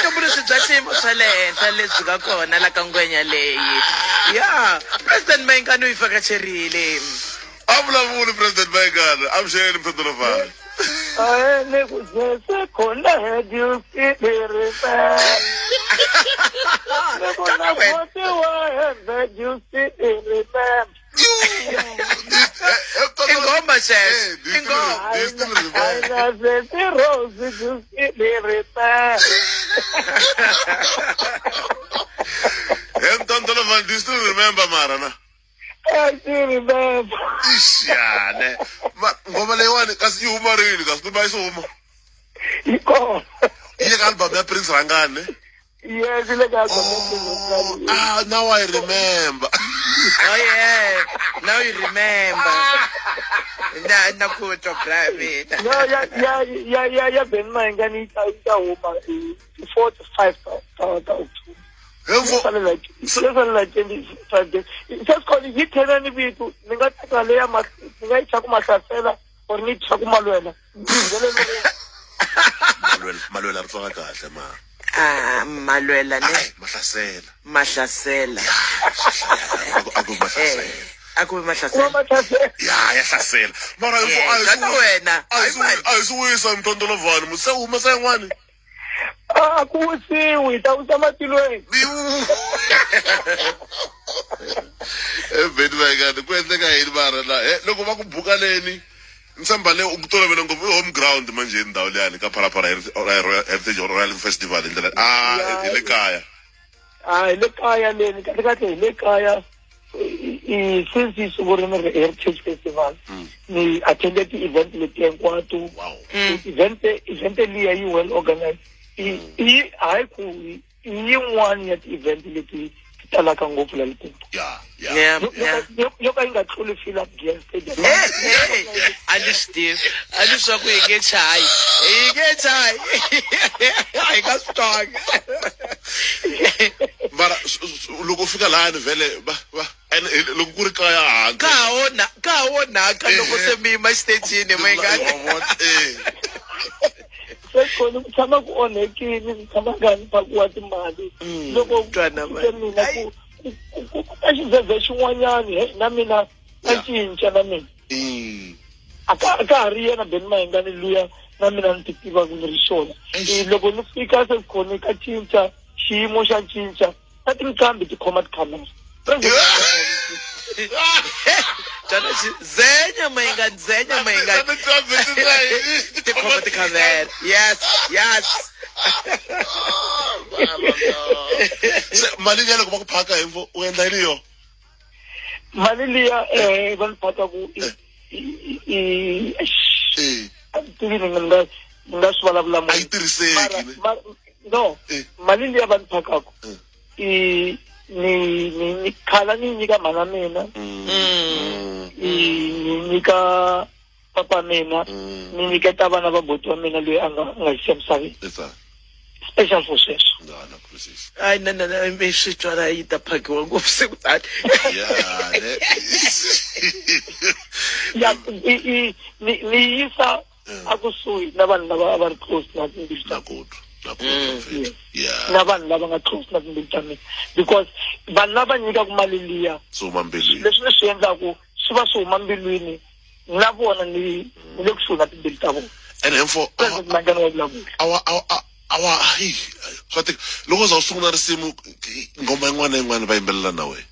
Vutumbuluxi bya xiyimo xa le henhla lebyi nga kona la ka ngwenya leyi. Ya, President Mayengani u yi vhakacherile. A vulavuli President Mayengani, avuxeni Mthondolovhani. Ahe ni ku Jese khona do you still remember? Ni ku na wa hembe do you still remember? Ingoma xexo, ingoma. Do you still remember? I na Rose do you still remember? He Mthondolovhani, do you still remember mara na? I still remember. Ixiyane. Ngoma leyiwani kasi yi huma rini kasi kumbe a yi se huma? Yi kona. Yi le ka album ya Prince Rhangani ne? Yes, yi le ka album ya Prince Rhangani. Ah, now I remember. Oh yeah, now you remember. Na na ku twa bra mina. No, ya ya ya ya ya Ben Mayengani yi ta huma hi 4 to 5 ta ta October. Salela 25 days. Sesikhona yi tlhela ni vito ni nga teka leya ni nga yi thya ku Mahlasela or ni yi thya ku Malwela. Malwela Malwela ri twala kahle ma. Ah, Malwela ne. Ai, Mahlasela. Mahlasela. A ku Mahlasela. A ku Mahlasela. Mahlasela. Ya, ya hlasela. Mara a wena. A hi swi wisa Mthondolovhani, muse humesa yin'wani. A ku wisiwi, hi ta wisa matilweni. Ebeni vayekani ku endleka yini mara la loko va ku buka leni ni tshemba le u tolovele ngopfu i home ground manje ndhawu liyani ka Phalaphala Heritage Royal Festival hi ndlela a hi le kaya. A hi le kaya leni kahle kahle hi le kaya since yi sungurile Heritage Festival ni attended ti-event letiya hinkwato. Event event liya yi well organized i hayi ku i yin'wani ya ti-event leti ti talaka ngopfu la Limpopo. Yeah, yeah. Yeah, yeah. Yo ka yi nga tluli fill up Giyani Stadium. A ni swi tivi a ni swa ku hi nge chayi hi nge chayi a hi nga swi twanga. Mara loko u fika lahani vhele va va and loko ku ri kaya handle ka ha onha ka ha onhaka loko se mi yima xitejini Mayengani. Se kona ku tshama ku onhekile ni tshama nga ni phakiwa timali loko twana ku mani. mina ku ku ku ka xizeze xin'wanyani he na mina a cinca na mina a ka a ka ha ri yena Benny Mayengani luya na mina ni ti tivaka ni ri xona. Loko ni fika se khoni ka cinca xiyimo xa cinca na tinqambi ti khoma tikhamera. Twana xi zenya Mayengani zenya Mayengani ti khoma tikhamera yes yes. Se mali liya loko va ku phaka hi mfo u endla yini yo? Mali liya va ni phakaku i a ni tivi ni nga ni nga swi vulavula A yi tirhiseki ne? No, mali liya va ni phakaku i ni ni ni khala ni nyika mhana mina i ni nyika papa mina ni nyiketa vana va buti wa mina loyi a nga a nga xi emisaveni. Special for sweswo. No, no, precis. Ai na na na mi swi twala yi ta phakiwa ngopfu se kutani. Ya, ne. Ya i i ni ni yisa a kusuhi na vanhu lava a va ri close na timbilu ta Na ku twa, na ku twa mfethu. Yeah. na vanhu lava nga close na timbilu ta mina because vanhu lava nyikaka mali liya Swi huma mbilwini. leswi ni swi endlaku swi va swi huma mbilwini na vona ni ni le kusuhi na timbilu ta vona. And hemfo President Mangani wa vulavula. Awa awa awa hayi swa tika loko u za u sungula risimu nghoma yin'wana na yin'wana va yimbelela na wena.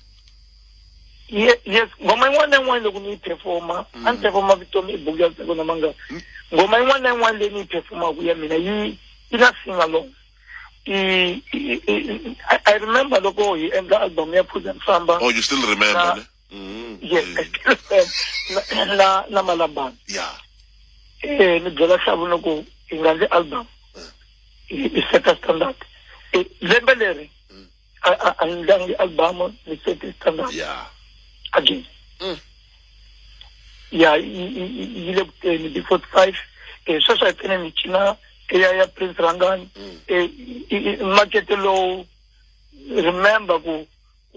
Yes, nghoma yin'wana na yin'wana loko ni yi performa a ni performa vutomi i buku ya Ntsako na Mangani. Nghoma yin'wana na yin'wana leyi ni yi performaka ya mina yi yi na sing along. I I remember loko hi endla album ya Phuza ni Famba. Oh, you still remember ne? Yes, I still remember. Na na Malambana. Yeah. Ni byela Hlavu loko hi nga ndli album hi seta standard. Lembe leri a ni ndlangi album ni sete standard. Yeah. Again. Ya yi le kuteni B45. Sweswi a hi fanele ni cina ya ya Prince Rhangani. Makete lowu remember ku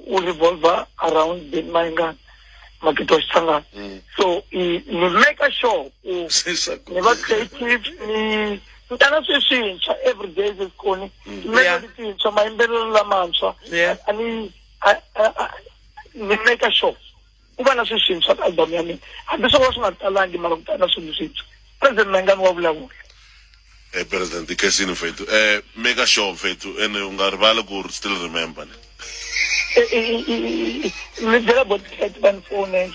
u revolve around Benny Mayengani makete wa Xichangani. So ni make sure ku ni va creative ni Ni ta na swilo swintshwa every day sesikoni timelodi tintshwa, mayimbelelo lamantshwa. A ni ni make sure ku va na swilo swintshwa ka album ya mina, hambi swo va swi nga talangi, mara ku ta na swilo swintshwa. President Mayengani wa vulavula. President Khensini mfethu, make sure mfethu, ene u nga rivali ku still remember ne. Ni byela botcat va ni fonela.